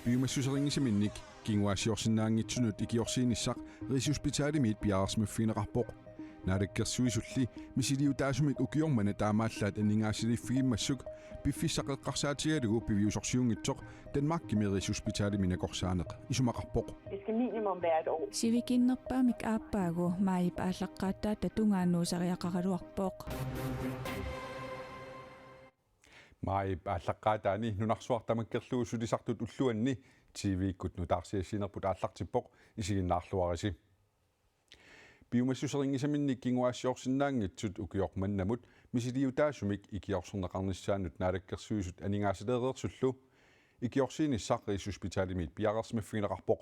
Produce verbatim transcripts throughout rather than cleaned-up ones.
Piumassuserinngisaminnik kinguaassiorsinnaanngitsunut ikiorsiinissaq Rigshospitalimiit piareersimaffigineqarpoq. Naalakkersuisulli misiliutaasumik ukioq manna taamaallaat aningaasaliiffigimmassuk piffissaq eqqarsaatigalugu piviusorsiunngitsoq Danmarkimi Rigshospitalimi nakorsaaneq isumaqarpoq. Det skal minimum være et år. Sivikinnerpaamik aappaagu maajip aallaqqaataata tungaanut nuusariaqaraluarpoq. Maajip aallaqqaataani nunarsuaq tamakkerlugu sulisartut ulluanni T V-kkut nutaarsiassiinerput aallartippoq, isiginnaarluarisi. Piumassuserinngisaminnik kinguaassiorsinnaanngitsut ukioq mannamut misiliutaasumik ikiorserneqarnissaannut naalakkersuisut aningaasaleereersullu ikiorsiinissaq Rigshospitalimiit piareersimaffigineqarpoq.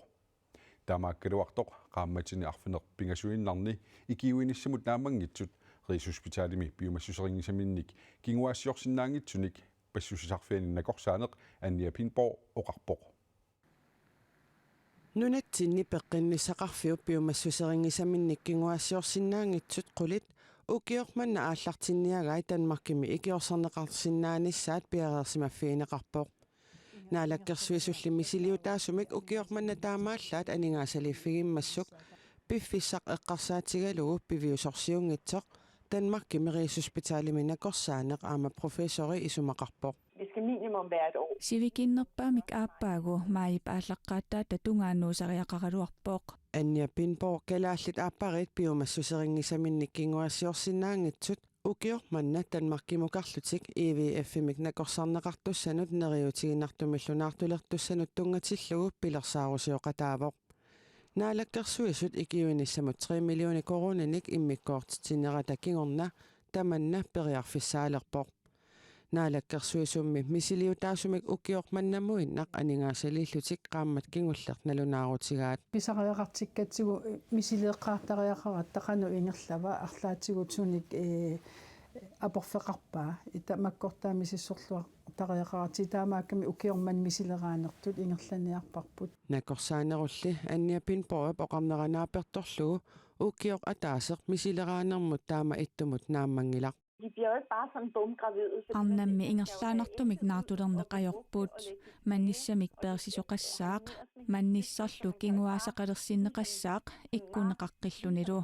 Taamaakkaluartoq qaammatini arfineq pingasuinnarni ikiuinissamut naammanngitsut Rigshospitalimi piumassuserinngisaminnik kinguaassiorsinnaanngitsunik passusisarfiani nakorsaaneq Anja Pindborg oqarpoq. Nunatsinni peqqinnissaqarfiup piumassuserinngisaminnik kinguaassiorsinnaanngitsut qulit ukioq manna aallartinniagai Danmarkimi ikiorserneqarsinnaanissaat piareersimaffigineqarpoq. Naalakkersuisulli misiliutaasumik ukioq manna taamaallaat aningaasaliiffigimmassuk piffissaq eqqarsaatigalugu piviusorsiunngitsoq Danmarkimi Rigshospitalimi nakorsaaneq aamma professori isumaqarpoq. Det skal minimum være et år. Sivikinnerpaamik aappaagu maajip aallaqqaataata tungaanut nuusariaqaraluarpoq. Anja Pindborg, Kalaallit Aappariit piumassuserinngisaminnik kinguaassiorsinnaanngitsut ukioq manna Danmarkimukarlutik I V F-imik nakorsarneqartussanut neriuutiginnartumillu naartulertussanut tunngatillugu pilersaarusioqataavoq. Naalakkersuisut ikiuinissamut tre millioner koruuninik immikkoortitsinerata kingorna tamanna periarfissaalerpoq. Naalakkersuisummi misiliutaasumik ukioq mannamuinnaq aningaasaliillutik qaammat kingulleq nalunaarutigaat. Pisariaqartikkatsigu misileeqqaartariaqaratta qanoq ingerlava, arlaatigut sunik, ee, aporfeqarpa, ita makkortaa misissorluartariaqaratsigu, taamaakkami ukioq manna misileraanertut ingerlanniarparput. Nakorsaanerulli Anja Pindborgip oqarnera naapertorlugu ukioq ataaseq misileraanermut taama ittumut naammanngilaq. De bliver jo ikke bare sådan bumgravide, fordi man Arnammi ikke ingerlaannartumik naartulerneq ajorput. Mannissamik peersisoqassaaq, mannissarlu kinguaassaqalersinneqassaaq ikkunneqaqqillunilu.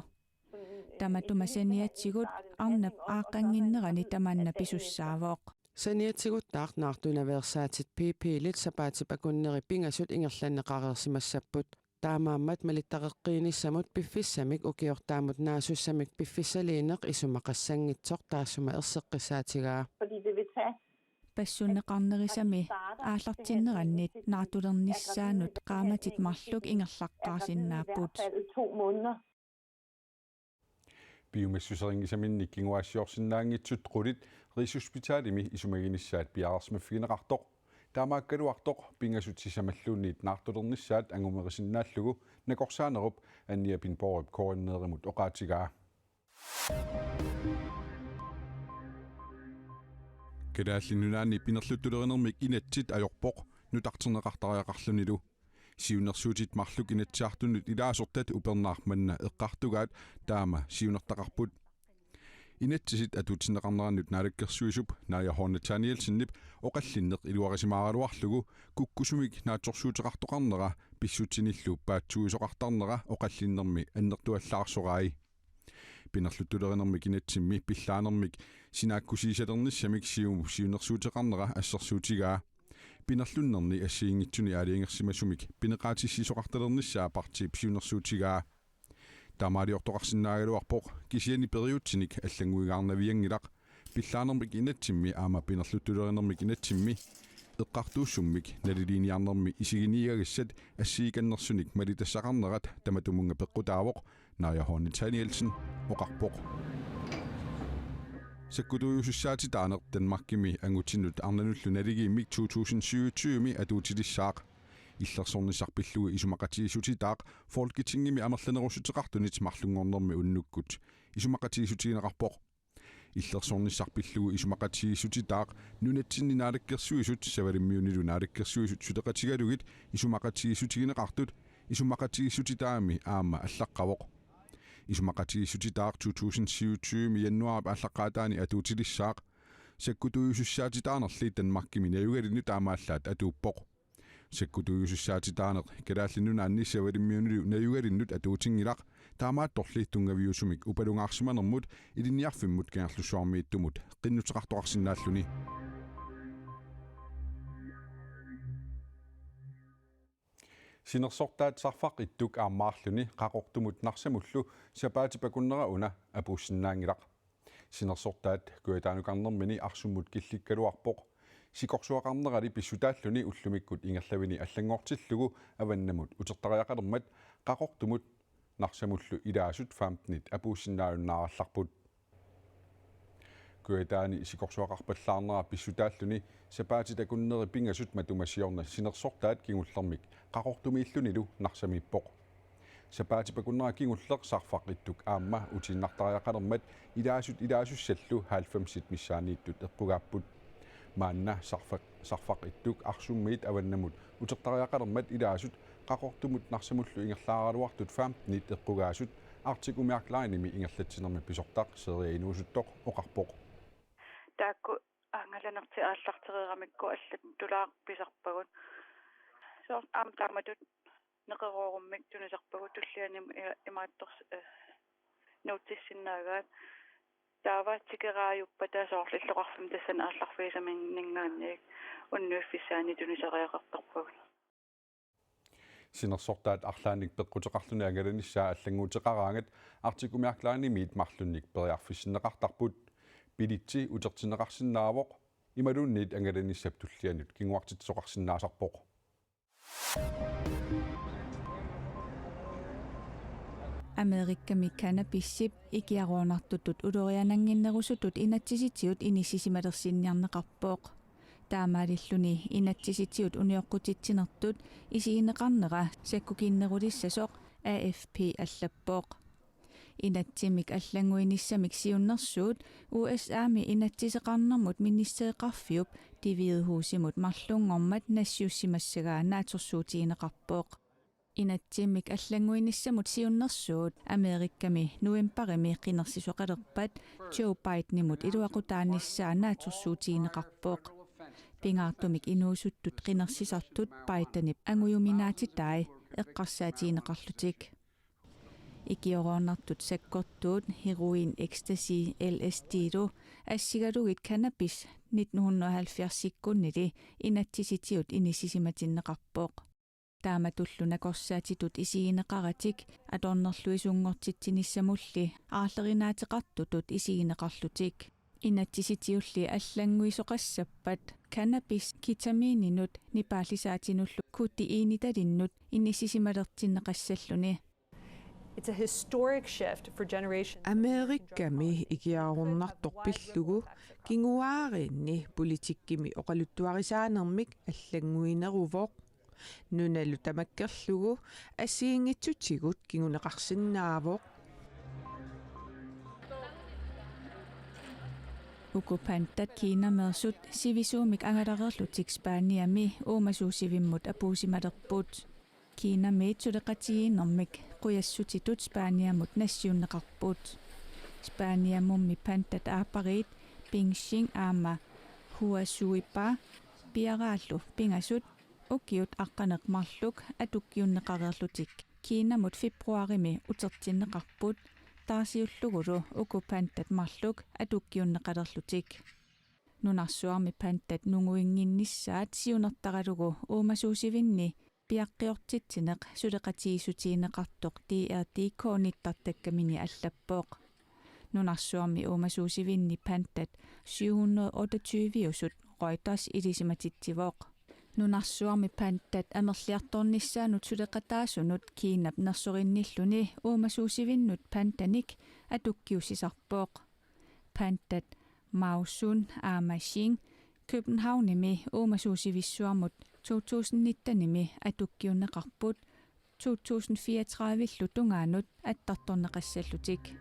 Tamatuma saniatigut arnap aaqqannginnerani tamanna pisussaavoq. Saniatiguttaaq naartunaveersaatit p-pillit sapaatip akunneri pingasut ingerlanneqareersimassapput. Taamaammat malittareqqiinissamut piffissamik ukiortaamut naasussamik piffissaliineq isumaqassanngitsoq taassuma erseqqissaatigaa. Fordi det vil tage Passunneqarnerisami aallartinnerannit naartulernissaanut qaammatit marluk ingerlaqqaarsinnaapput. I hvert fald to måneder. Piumassuserinngisaminnik kinguaassiorsinnaanngitsut qulit Rigshospitalimi isumaginissaat piareersimaffigineqartoq. Taamaakkaluartoq pingasut sisamalluunniit naartulernissaat angumerisinnaallugu nakorsaanerup Anja Pindborgip K N R-imut oqaatigaa. Kalaallit Nunaanni pinerluttulerinermik inatsit ajorpoq nutarterneqartariaqarlunilu. Siunnersuutit marluk Inatsisartunut ilaasortat upernaaq manna eqqartugaat taama siunertaqarput. Inatsisit atuutsinneqarnerannut naalakkersuisup Naja Horne Danielsenip oqallinneq iluarisimaaraluarlugu kukkusumik naatsorsuuteqartoqarnera pissutsinillu paatsuuisoqartarnera oqallinnermi annertuallaarsorai. Pinerluttulerinermik inatsimmi pillaanermik sinaakkusiisalernissamik Siumup siunnersuuteqarnera assersuutigaa. Pinerlunnerni assigiinngitsuni aalajangersimasumik pineqaatissiisoqartalernissaa partiip siunnersuutigaa. Taamaaliortoqarsinnaagaluarpoq, kisianni periutsinik allannguigaarnavianngilaq. Pillaanermik inatsimmi aamma pinerluttulerinermik inatsimmi eqqartuussummik naliliiniarnermi isiginiagagassat assigikannersunik malitassaqarnerat tamatumunnga peqqutaavoq, Naja Horne Danielsen oqarpoq. Sakkutuujusussaatitaaneq Danmarkimi angutinut arnanullu naligiimmik to tusind syvogtyve-mi atuutilissaaq. Illersornissaq pillugu isumaqatigiissutitaaq Folketingimi amerlanerussuteqartunit marlunngornermi unnukkut isumaqatigiissutigineqarpoq. Illersornissaq pillugu isumaqatigiissutitaaq nunatsinni naalakkersuisut Savalimmiunilu naalakkersuisut suleqatigalugit isumaqatigiissutigineqartut isumaqatigiissutitaami aamma allaqqavoq. Isumaqatigiissutitaaq to tusind syvogtyve-mi januaarip aallaqqaataani atuutilissaaq. Sakkutuujusussaatitaanerli Danmarkimi najugalinnut taamaallaat atuuppoq. Sakkutuujusussaatitaaneq Kalaallit Nunaanni Savalimmiunilu najugalinnut atuutinngilaq, taamaattorli tunngaviusumik upalungaarsimanermut Ilinniarfimmut Kangerlussuarmiittumut qinnuteqartoqarsinnaalluni. Sinersortaat Sarfaq Ittuk aammaarluni Qaqortumut Narsamullu sapaatip akunnera una apuussinnaanngilaq. Sinersortaat kujataanukarnermini Arsummut killikkaluarpoq. Sikorsuaqarnerali pissutaalluni ullumikkut ingerlavini allanngortillugu avannamut utertariaqalermat Qaqortumut Narsamullu ilaasut femtenit apuussinnaajunnaarallarput. Kujataani sikorsuaqarpallaarnera pissutaalluni sapaatit akunneri pingasut matuma siorna sinersortaat kingullermik Qaqortumiillunilu Narsamiippoq. Sapaatip akunnera kingulleq Sarfaq Ittuk aamma utiinnartariaqalermat ilaasut ilaasussallu halvfemsit missaanniittut eqqugaapput. Maanna Sarfaq, Sarfaq Ittuk Arsummiit avannamut utertariaqalermat ilaasut Qaqortumut Narsamullu ingerlaaraluartut femtenit eqqugaasut Arctic Umiark Linemi ingerlatsinermi pisortaq Seeria Inuusuttoq oqarpoq. Taakku angalanertik aallartereeramikku allattulaaq pisarpagut. Soorlu aamma taamatut neqeroorummik tunisarpagut, tullianut i-, imaattoq, eh, nuuttissinnaagaat. Taava tikeraajuppata soorlu illoqarfimmi tassani aallarfigisaminninngaanniit unnuiffissaani tunisariaqartarpagut. Sinersortaat arlaannik peqquteqarluni angalanissaa allannguuteqaraangat Arctic Umiark Linemiit marlunnik periarfissinneqartarput. Bilitsi utertinneqarsinnaavoq, imaluunniit angalanissap tullianut kinguartitsisoqarsinnaasarpoq. Amerikami cannabisip ikiaroornartutut ulorianannginnerusutut inatsisitigut inissisimalersinniarneqarpoq. Taamaalilluni inatsisitigut unioqqutitsinertut isigineqarnera sakkukinnerulissasoq A F P allappoq. Inatsimmik allannguinissamik siunnersuut U S A-mi inatsiseqarnermut ministereqarfiup Det Hvide Husimut marlunngormat nassiussimassagaa naatsorsuutigineqarpoq. Inatsimmik allannguinissamut siunnersuut Amerikami novembarimi qinersisoqalerpat Joe Bidenimut iluaqutaanissaa naatsorsuutigineqarpoq. Pingaartumik inuusuttut qinersisartut Bidenip angujuminaatitai eqqarsaatigineqarlutik. Ikioroornartut sakkortuut heroin, ecstasy, L S D-lu assigalugit cannabis nitten hundrede og halvfjerds-ikkunnili inatsisitigut inissisimatinneqarpoq. Taamatullu nakorsaatitut isigineqaratik atornerluisunngortitsinissamulli aarlerinaateqartutut isigineqarlutik. Inatsisitiulli allannguisoqassappat cannabis ketamininut nipaallisaatinullu kodeiniitalinnut inissisimalertinneqassalluni. It's a historic shift for generations. Amerikami ikiaroornartoq pillugu kinguaariinni politikkimi oqaluttuarisaanermik allannguineruvoq. Nunalu tamakkerlugu assigiinngitsutigut kinguneqarsinnaavoq. Uku pandat Kinameersut sivisuumik angalareerlutik Spaniami uumasuusivimmut apuussimalerput. Kinamiit suleqatigiinnermik qujassutitut Spaniamut nassiunneqarput. Spaniamummi pandat aappariit Pingxing aamma Huasuipa piaraallu pingasut ukiut aqqaneq marluk atukkiunneqareerlutik Kinamut februarimi utertinneqarput, taarsiullugulu uku pandat marluk atukkiunneqalerlutik. Nunarsuarmi pandat nunguinnginnissaat siunertaralugu uumasuusivinni piaqqiortitsineq suleqatigiissutigineqartoq D R D K nittartakkamini allappoq. Nunarsuarmi uumasuusivinni pandat syv hundrede otteogtyve-usut Reuters ilisimatitsivoq. Nunarsuarmi pandat amerliartornissaanut suleqataasunut Kinap nersorinnilluni uumasuusivinnut pandanik atukkiussisarpoq. Pandat Maosun aamma Xing Københavnimi uumasuusivissuarmut to tusind nittenimi atukkiunneqarput to tusind fireogtredive-llu tungaanut attartorneqassallutik.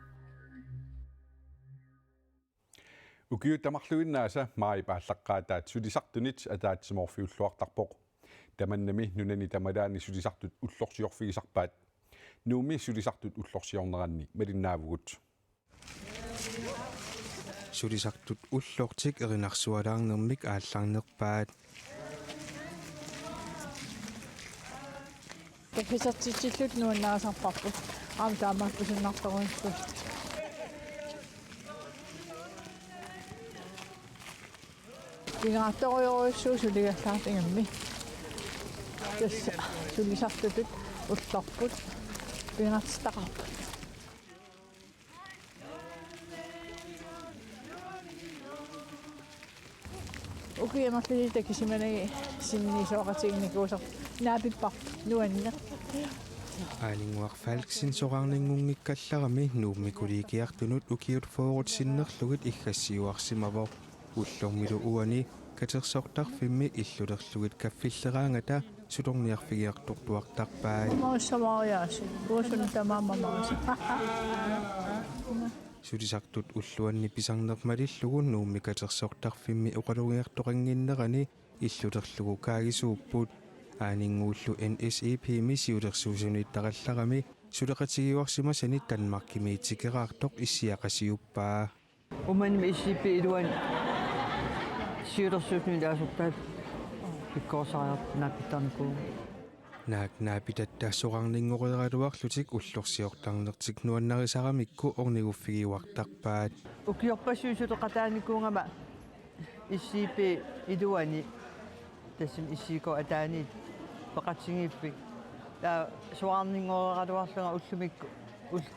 Ukiut tamarluinnaasa maajip aallaqqaataat sulisartunit ataatsimoorfiulluartarpoq. Tamannami nunani tamalaani sulisartut ullorsiorfigisarpaat. Nuummi sulisartut ullorsiorneranni malinnaavugut. Sulisartut ullortik erinarsualaarnermik aallarnerpaat. Isertitsilluta nuannarisarparput. Aamma taamaappoq pisannartorujussuuvoq. Pingaartorujussuuvoq suligallaartumik. Tassa sulisartutut ullorput pingaartitaqarput. Ukiut marluk takisimanagit sinniisooqatigiinnikuusarput, naapipparput nuanneq. Aaninnguaq Falksen soraarninngunngikkallarami Nuummi kollegiartunut ukiut fyrret sinnerlugit iggassiuarsimavoq. Ullormilu uani katersortarfimmi illulerlugit kaffilleraangata sutorniarfigiartortuartarpai. Maussamaariaasi, kuusun tamaamamaasa. Sulisartut ulluanni pisarneq malillugu Nuummi katersortarfimmi oqalugiartoqannginnerani illulerlugu kaagisuupput. Aaninnguullu N S I P-mi siulersuisuniittarallarami suleqatigiuarsimasani Danmarkimi tikeraartoq issiaqasiuppaa. Uummannami S I P iluani siulersuisuni ilaasortaat pikkorissariartut naapittarnikuuvugut. Naak naapitatta soraarninngoreeraluarlutik ullorsiortarnertik nuannarisaramikku orniguffigiuartarpaat. Ukiorpassuit suleqataanikuugama S I P iluani tassami S I K ataaniit peqatigiiffik. Taava soraarninngoreeraluarlunga ullumikkut ul-,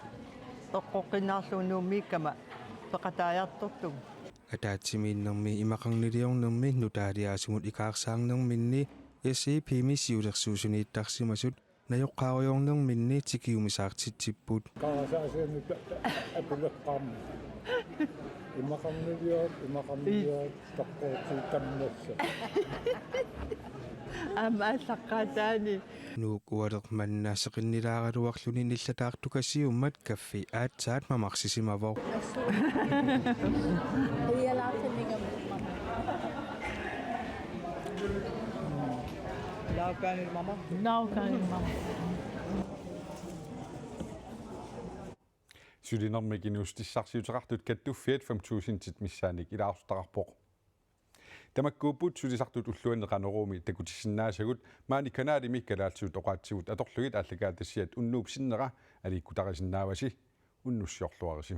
eqqoqqinnaarlugu Nuummiikkama peqataajartortugut. Ataatsimiinnermi imaqarniliornermi nutaaliaasunut ikaarsaarnerminni S I P-mi siulersuisuniittarsimasut najoqqaarujoornerminni tikiumisaartitsipput. Qarasaasianut apuleqqaarmat. Imaqarniliortut, imaqarniliortut, taqqoortut tammassat. Aamma aallaqqaataani. Nuuk ualeq manna seqinnilaaraluarluni nillataartukasiummat kaffi aatsaat mamarsisimavoq. Laukaanilmama. Laukaanilmama. Sulinermik inuussutissarsiuteqartut kattuffiat fem tusindit missaannik ilaasortaqarpoq. Tamakkuupput sulisartut ulluanni Qanoruumi takutissinnaasagut, maani kanalimi kalaallisut oqaatsigut atorlugit aallakaatitassiat unnuup sinnera aliikkutarisinnaavasi, unnussiorluarisi.